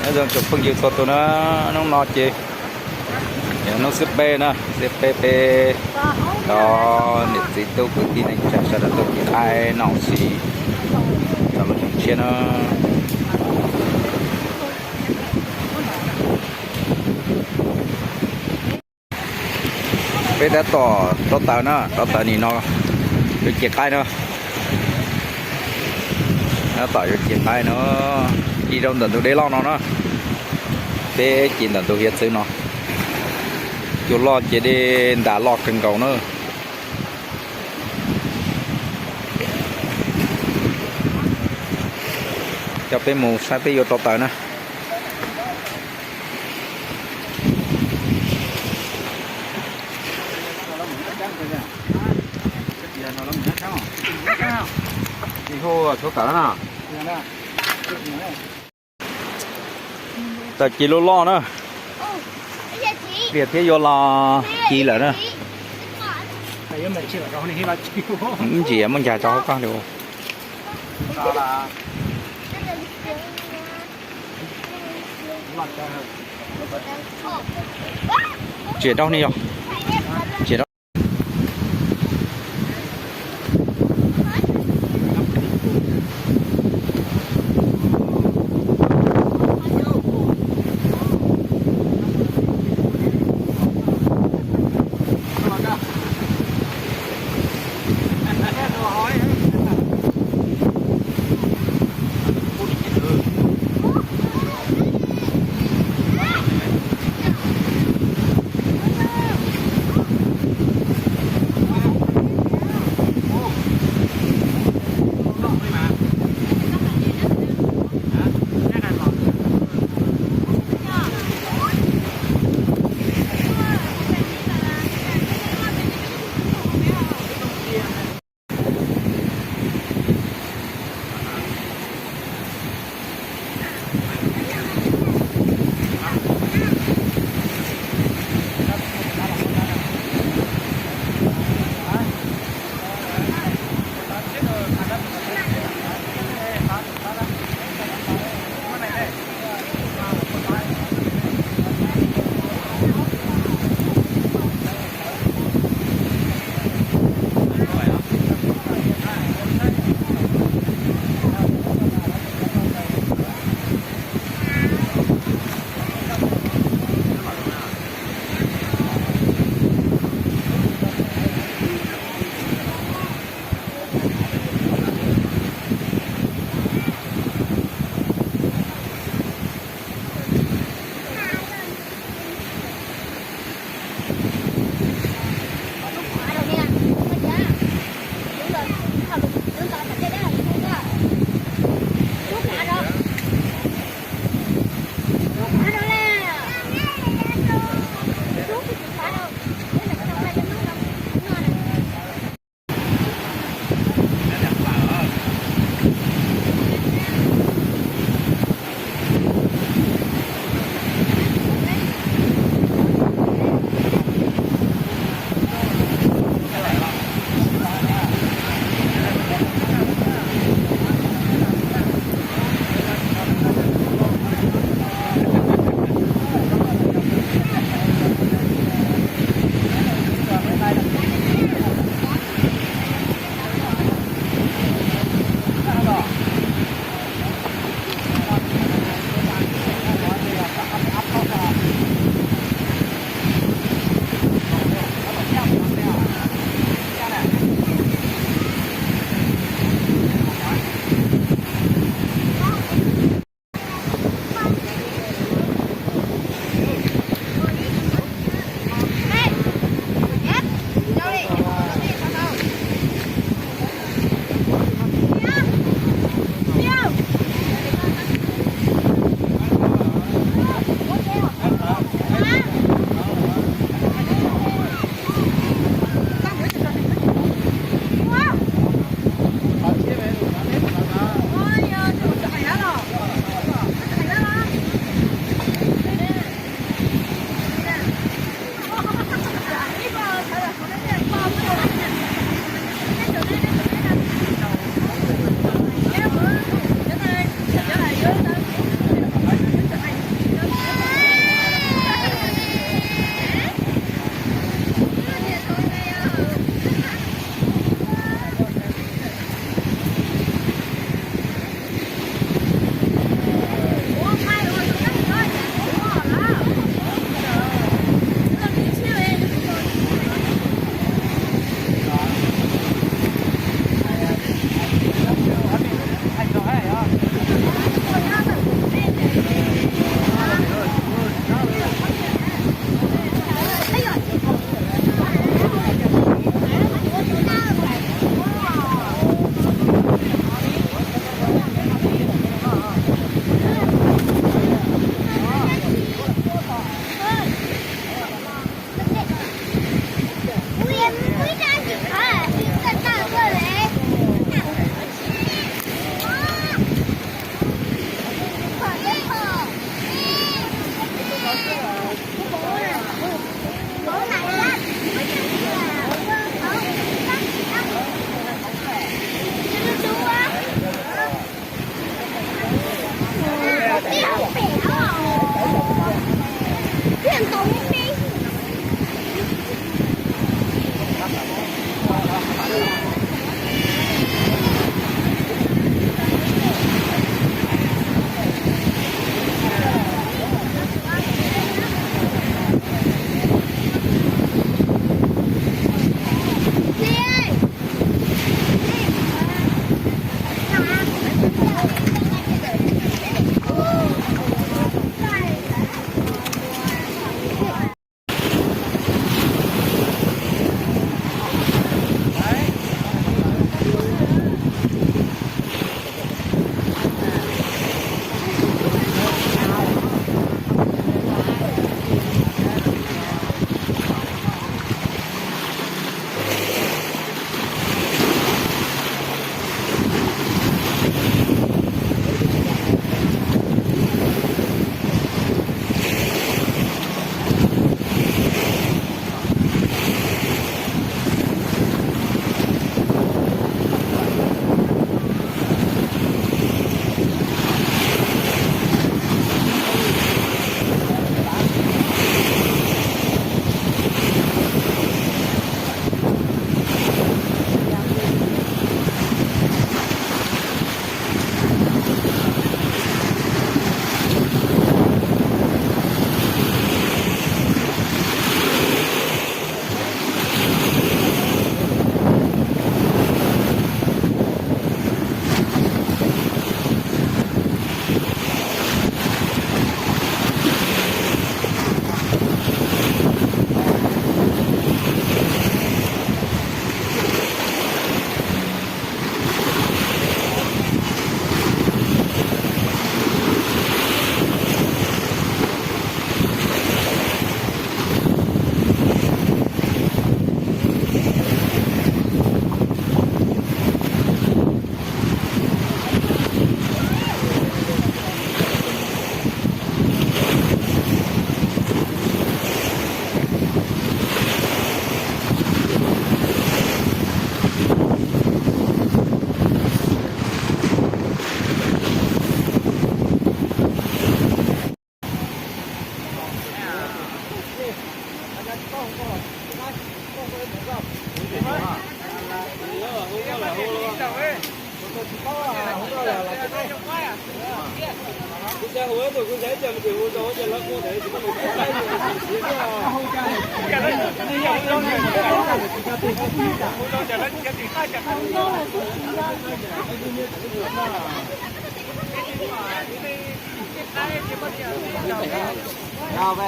Nyob zoo tsoom phooj ywg txhua tus na, hnub no ces yog hnub xiab peb na, xiab peb peb cov niam txiv tub kwv tij neej tsa sawv daws tuaj ci qaib no xwb, rau lub xyoo tshiab na. Peb tab tom rau taws na, rau taws nim no yuav ci qaib na. Tab tom yuav ci qaib no, ci rau ntawm ntug dej loj no na. Peb ci ntawm ntug hiav txwv no, cua loj ces dej ntas loj kawg nkaus na. Coj peb mus saib peb yuav rau taws na. Taws ci loj loj na. Riam thiab yuav los ci lawm na. Ntsia muaj ncaig rau hauv koj li. Ntsia rau ni yog. Ntsia rau.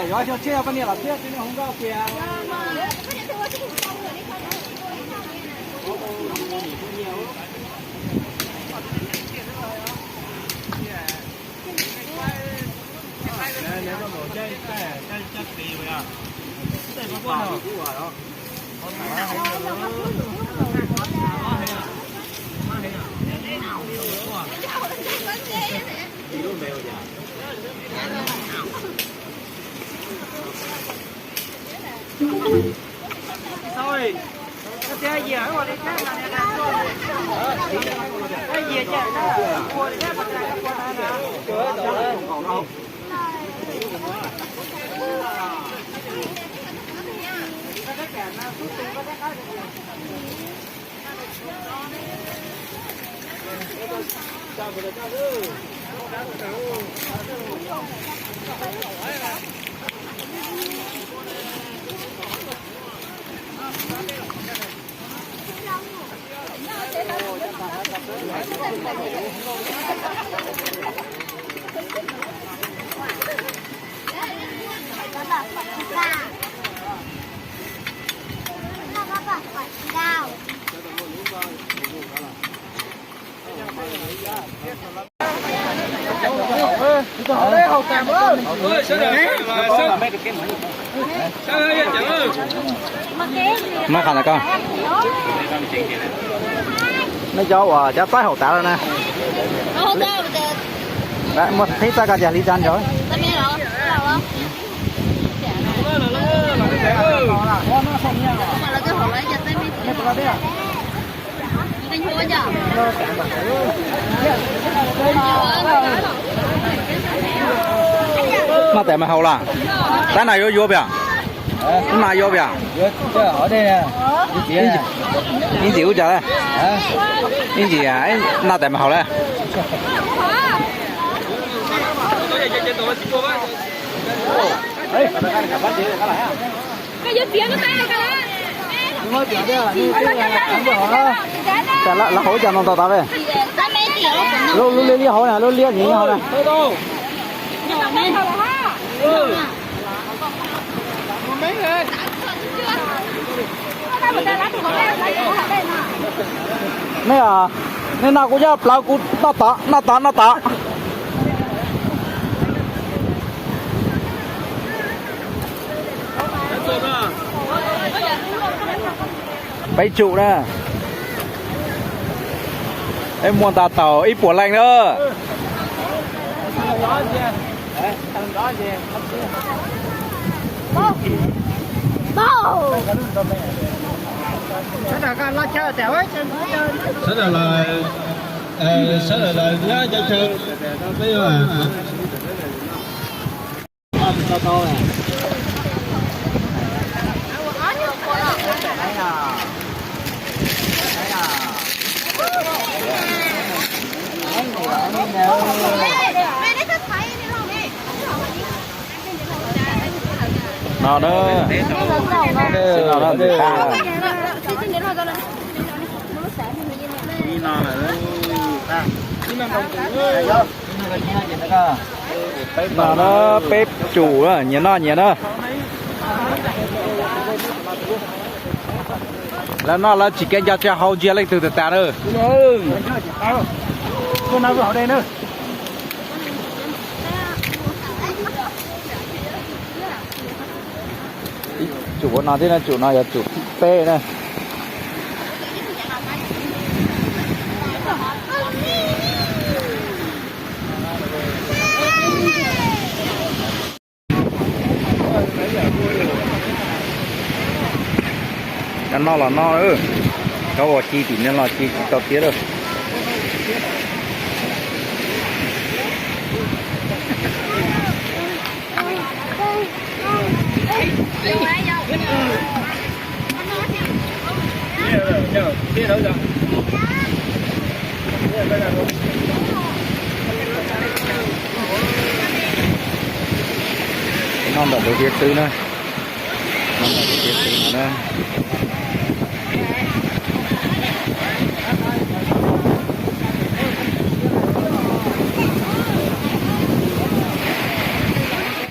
Yuav xyoo tshiab yog poj niam los thiab, twb niaj hu nkauj tias. Mab qha ntawm koj, nej cov uas cov txaib haum tav no na, muaj qhib txaib koj cag hli tsa ntsawg. Noj tes mas haus lawm. Tab na yuav yuav pam? Ub na yuav pam? Ib ntxim ub cas, ib ntxim noj tes mas haus lawm. Cas lawv haus ib co ntau ntau tas li. Lub liab liab hauv na, lub liab liab hauv na. Nej, nej noj kuv cov plawv, kuv noj tod noj tod noj tod. Peb tsum na. Peb muaj ntau tau ib puas leej na. Sawv daws los, sawv daws los nyob cov chaw, peb no na, no na. No na, peb tsum na, nyias noj nyias na. Lawv noj lawv tsis kev nco tsis hau ntsia leej twg tas tas na. Tsum ua no thiab na, tsum no yog tsum peb na. Cov no los no, cov uas ci tim no los ci tsis tau tiab lawm. Noj ntawm lub hiav txwv na, noj ntawm lub hiav txwv no na.